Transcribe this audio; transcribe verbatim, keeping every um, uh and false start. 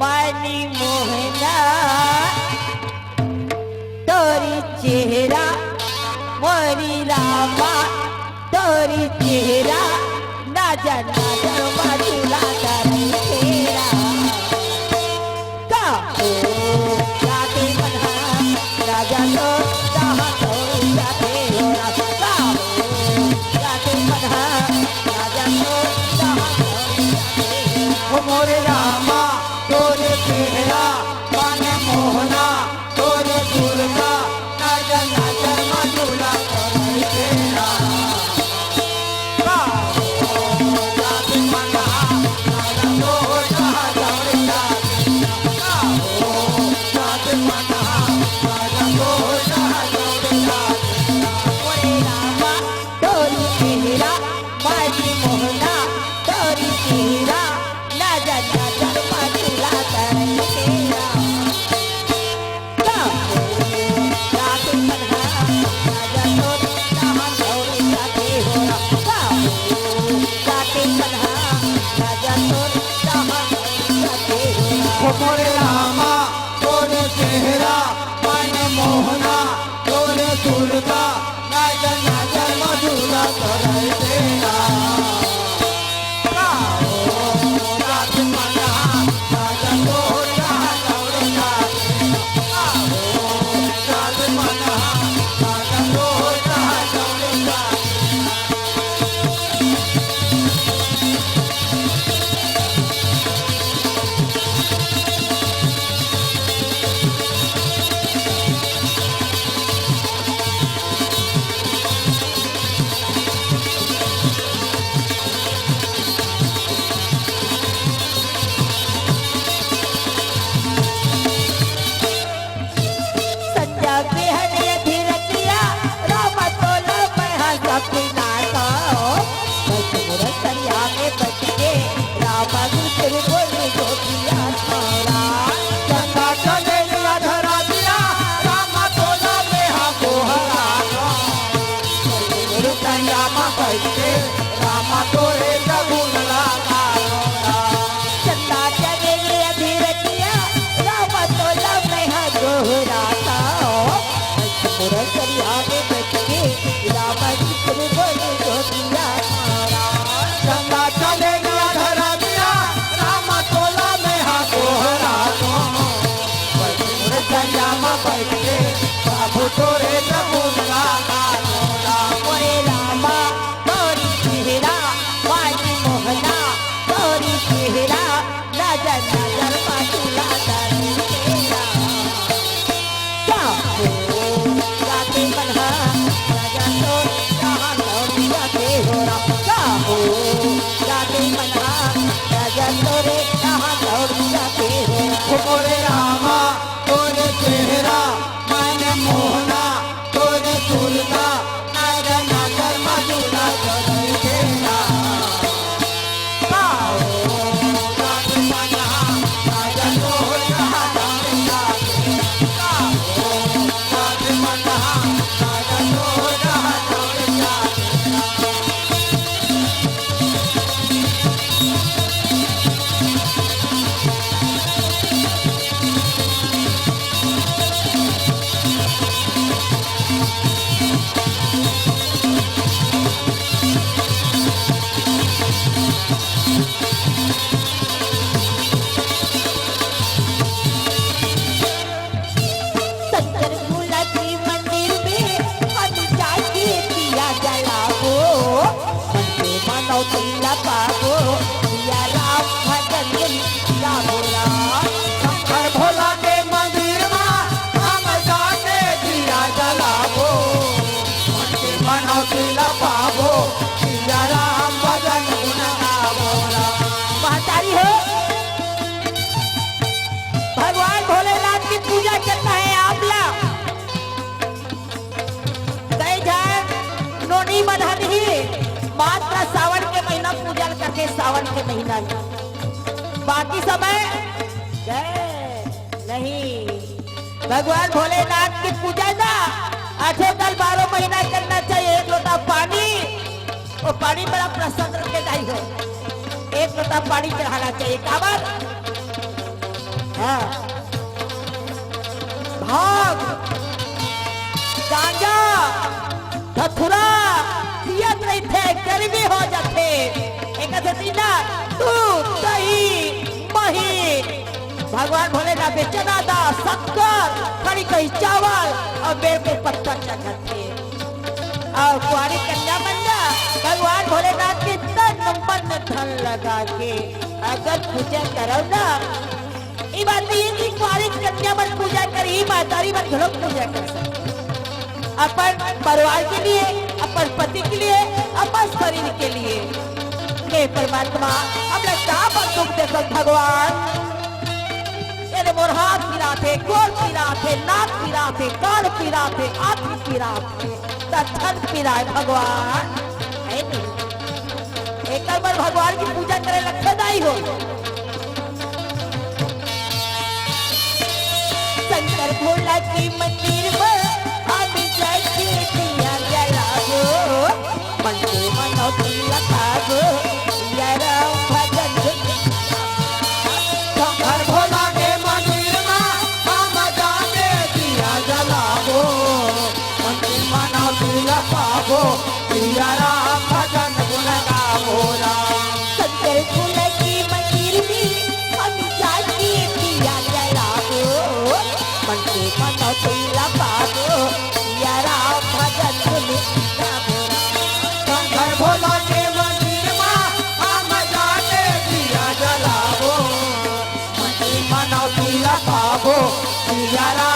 मानी मोहना तोरी चेहरा, मोरी रामा तोरी चेहरा, नजर नजर मा झूला करई फेरा। का हो जाते मन हा, राजा तो जहाँ तोरी जाते हो राजा। का हो जाते मन हा, राजा तो जहाँ तोरी जाते हो। ओ मोरे रामा, तोरे चेहरा, मन मोहना, तोरे सुरता, नजर नजर मा झूला करई फेरा। ओ मोरे रामा, तोरे चेहरा, मन मोहना, तोरे सुरता, नजर नजर मा झूला करई फेरा। संजा बिहनिया धीरतिया, रामा तोला मैं हा सपना तो। बस मोर सरिया में बच के, रामा गुरु बोली गोपिया थारा। चंदा चले लिया धरा दिया, रामा तोला मैं हा कोहरा तो। बस मोर सरिया में बच के, रामा तोरे जगुन लगा। चंदा चले लिया धीरतिया, रामा तोला मैं हा गोहरा तो। मोर सरिया में बच के, रामा गुरु बोली गोपिया थारा। चंदा चले लिया धरा दिया, रामा तोला मैं हा गोहरा तो। मोर सरिया में बच के, बाबू तोरे जगुन लगा। ओए रामा, तोरी चेहरा, बाजी मोहना, तोरी चेहरा, नजर नजर मा झूला करई फेरा। का हो जाते मन हा, राजा तो जहाँ तोरी जाते हो रा। का हो जाते मन हा, राजा तोरे जहाँ तोरी जाते हो रा। ओ मोरे रामा, तोरे चेहरा, मन मोहना, तोरे सुरता, नजर नजर मा झूला करई फेरा। शंकर भोला के मंदिर में हम जाके दिया जलाबो। मन से मनौती ला पाबो, सिया राम भजन गाबो ला। शंकर भोला के मंदिर में हम जाके दिया जलाबो। मन से मनौती ला पाबो, सिया राम भजन गुन गाबो ला। महतारी हो, भगवान भोलेनाथ की पूजा करता है आप ला। कई झन नोनी मन ह नहीं, मात्र सावन के महीना पूजा ल करथे, सावन के महीना में। बाकी समय जय नहीं। भगवान भोलेनाथ की पूजा ना आठों कल बारह महीना करना चाहिए। एक लोटा पानी, वो पानी बड़ा प्रसन्न रखे जाई हो, एक लोटा पानी चढ़ाना चाहिए। काबर? हाँ। भांग, गांजा, धतुरा पियत रहिथे, गर्मी हो जाथे। एकर सेती ना दूध, दही, मही, भगवान भोलेनाथ के चना दाल, शक्कर, खड़ी खड़ी चावल अउ बेल के पत्ता चढ़ाथे। अउ कुंवारी कन्या मन ना भगवान भोलेनाथ के तन मन धन लगा के अगर पूजा करव ना, ई बात नहीं है कि कुंवारी कन्या मन पूजा करही, महतारी मन घलो पूजा कर सकथे। अपन परिवार के लिए, अपन पति के लिए, अपन शरीर के लिए। हे परमात्मा, हमला का बर दुख देथस भगवान? ये दे मोर हाथ पिराथे, गोड़ पिराथे, नाक पिराथे, कान पिराथे, आँखी पिराथे, त धन पिराय भगवान। हे नहीं? एकर बर भगवान की पूजा करे लगथे दाई हो। शंकर भोला के मंदिर में हम जाके दिया जलाबो, मन के मनौती ला पाबो, सिया राम भजन। शंकर भोला के मंदिर में हम जाके दिया जलाबो, मन के मनौती ला पाबो, सिया राम भजन गुण गाबो राम। शंकर भोला के मंदिर में हम जाके दिया जलाबो, मन के मनौती ला पाबो, सिया राम भजन गुण गाबो राम। शंकर भोला के मंदिर में हम जाके दिया जलाबो, मन के मनौती ला पाबो, सिया राम